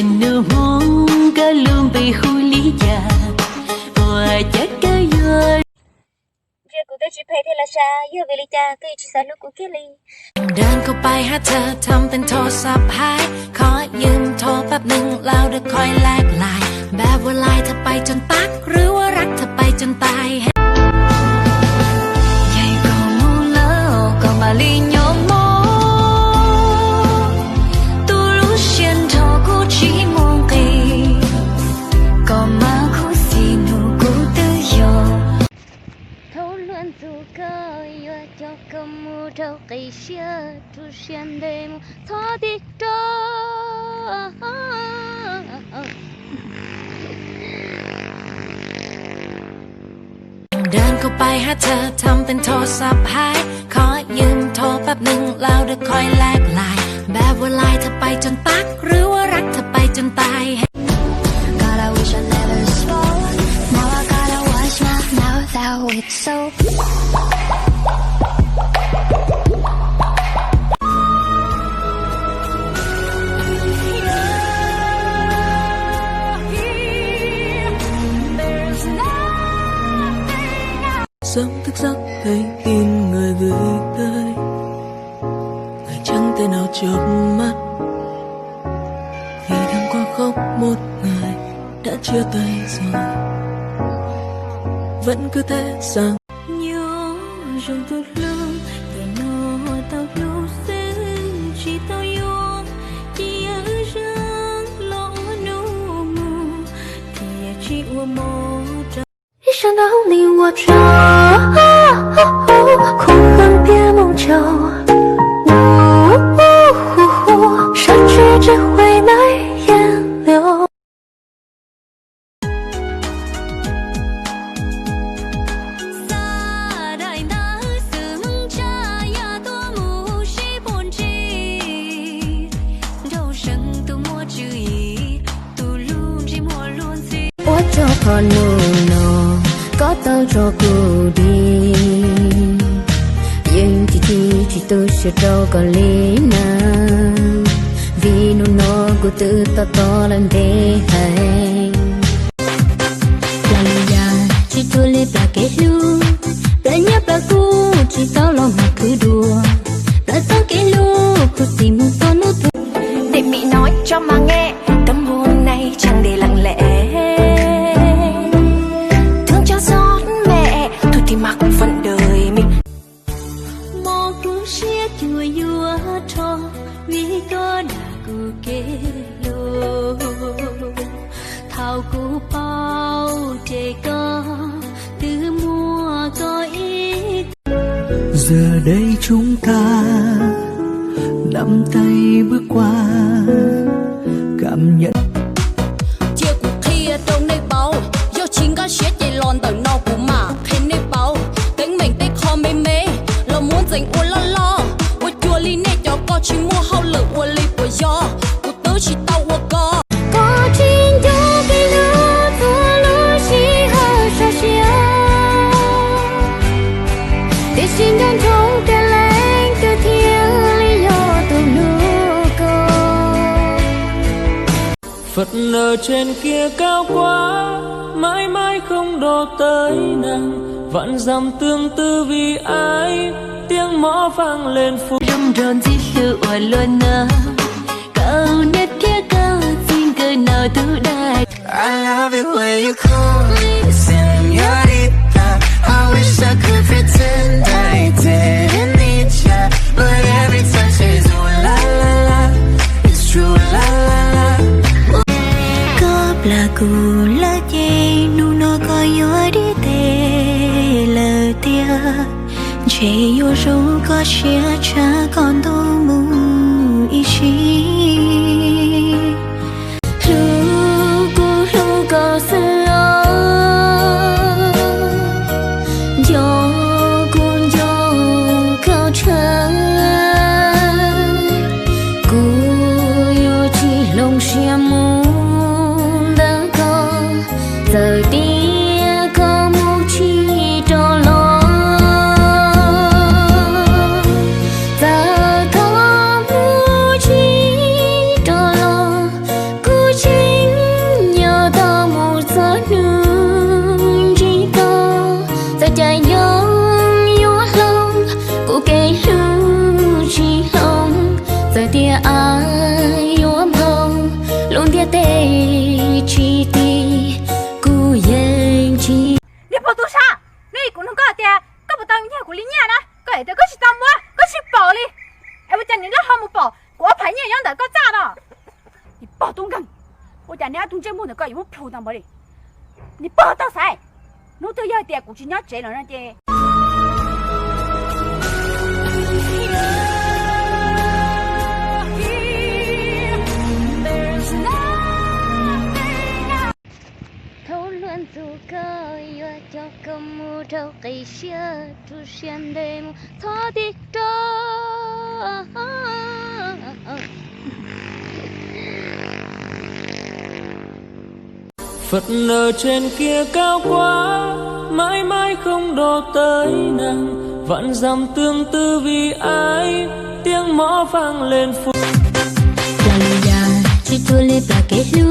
Nus Hmoob koj lub npe hu li cas? Ua cas koj yuav... Ntsia kuv twb tsis phem thiab los sav, yog vim li cas koj yuav tsis xav hlub kuv kiag li? เดินเข้าไปหาเธอทำเป็นโทรศัพท์หาย ขอยืมโทรแป๊บหนึ่งแล้วเดี๋ยวค่อยแลกไลน์ แบบว่าไลน์เธอไปจนตั๊ก หรือว่ารักเธอไปจนตาย Yaim koj mus lawm koj mam li nyob mog, tus lub sij hawm nrog kuv tsis muaj nqis, koj mas khuv xim nug kuv twb yog. Thaum hluas ntxug koj yuav coj koj mus rau qis siab, rau siab ntev mus txhob tig rau. เดินเข้าไปหาเธอทำเป็นโทรศัพท์หาย ขอยืมโทรแป๊บหนึ่งแล้วเดี๋ยวค่อยแลกไลน์ แบบว่าไลน์เธอไปจนตั๊ก หรือว่ารักเธอไปจนตาย God, I wish I never spoke. Now I gotta wash my mouth out with soap. Sáng thức giấc thấy tin người gửi tới, người chẳng thể nào chợp mắt, vì tháng qua khóc một người đã chia tay rồi, vẫn cứ thế rằng. Nyob zoo tus hlub, ces no tau hlub xwb tsis tau yuav, cia wb zeem los ua hnub muag, thiaj tsis ua mov rau. Ib sawv ntxov li ua tsaug, khuv xim thiab mus tsaug, ua hu hu, sawv tsees tsis huaj nais yeej lawm. Ua tsaug qhov hnub no koj tau tso kuv dim, yeej tsis chim tsis tu siab rau koj li na, vim hnub no kuv twb to to lawm ntev heev. Plam li yam tsis tuag li plam kev hlub, plam nyiaj plam kub tsis tau los mus khwv dua, plam txoj kev hlub khuv xim mus txog hnub tuag. Để Mỹ nói cho mà nghe, tâm hồn này chẳng để lặng lẽ. Thương cho xót mẹ, thôi thì mặc phận đời mình. Mob kuv siab cuag yuav rho, vim koj dag kuv kev hlub. Thaum kuv paub ces koj twb muaj koj ib. Giờ đây chúng ta nắm tay bước qua, cảm nhận. Cia kuv qhia rau nej paub, yog tsis nkag siab ces los ntawm no kuv mam qhia nej paub. Teeb meem tej qho me me los muab ntxeev ua loj loj, ua cuag li nej cov ko tsis muaj hauj lwm ua li puas yog, kuv twb tsis tau ua ko. Koj tsis nco kev hlub txhua lub sij hawm sov siab, tiam sis nco ntsoov tias leej twg thiaj li yog tus hlub koj. Phật ở trên kia cao quá, mãi mãi không độ tới nắng, vạn dặm tương tư vì ai, tiếng mõ vang lên phủ. Zoo nrog ntxim hlub ua luaj no, koj niam thiab koj txiv nkawd noj tus dais. I love it when you call me señorita. I wish I could pretend I didn't need ya, but every touch is ooh la la la. It's true, ooh la la la. Koj plam kuv lawm ces hnub no koj yuav dim teb lawm tiag. Ntshe yuav zoo koj siab tshaj koj ntuj mus ib sim. Hlub kuv hlub koj xwb os, nco kuv nco koj tshaj. Kuv yuav tsis hloov siab mus ntawm koj, txawm tias koj mus tsis rov los, txawm koj mus tsis Koj txaj no, niag pog tub nkeeg, ua cas neb ob tug ntsej muag ntawm koj yuav muab plhu tau npaum li? Niag pog tau xaiv, hnub twg yog tias kuv tsis nyob tsev lawm no ces thaum luag ntxub koj yuav coj koj mus rau qis siab, rau siab ntev mus txhob tig rov. Phật ở trên kia cao quá, mãi mãi không độ tới nàng, vạn dặm tương tư vì ai, tiếng mõ vang lên phủ. Plas lug ya, tsis tuag li plas kev hlub.